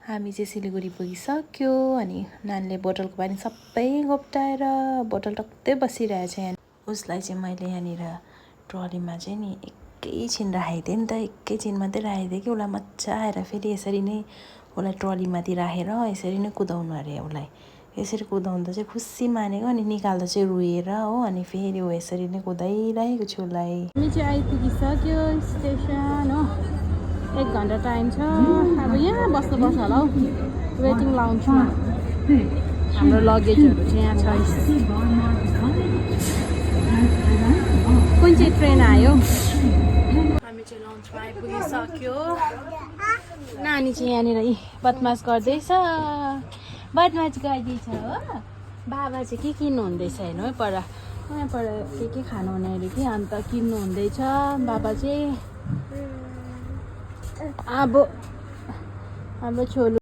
हामी चाहिँ सिलगढी पुगिसक्यो अनि नानीले बोतलको पानी सबै घोप्टाएर बोतल टक्कै बसिरहेछ यहाँ। उसलाई चाहिँ मैले यहाँनिर ट्रलीमा चाहिँ नि एकैछिन राखेको थिएँ नि त, एकैछिन मात्रै राखेको थिएँ कि उसलाई मजा आएर फेरि यसरी नै उसलाई ट्रलीमाथि राखेर यसरी नै कुदाउनु अरे। उसलाई यसरी कुदाउँदा चाहिँ खुसी मानेको अनि निकाल्दा चाहिँ रोएर हो, अनि फेरि ऊ यसरी नै कुदाइरहेको छु उसलाई। हामी चाहिँ आइपुगिसक्यो स्टेसन हो, 1 घन्टा टाइम छ। अब यहाँ बस्नुपर्छ होला हौ वेटिङ लाउन्जमा। हाम्रो लगेजहरू चाहिँ यहाँ छ। कुन चाहिँ ट्रेन आयो? हामी चाहिँ लन्चमा आइपुगिसक्यो। नानी चाहिँ यहाँनिर बदमास गर्दैछ, बदमास गर्दैछ हो। बाबा चाहिँ के किन्नु हुँदैछ हेर्नु है, पर यहाँ पर के खानु हुने अरे कि, अन्त किन्नु हुँदैछ बाबा चाहिँ। अब छोलो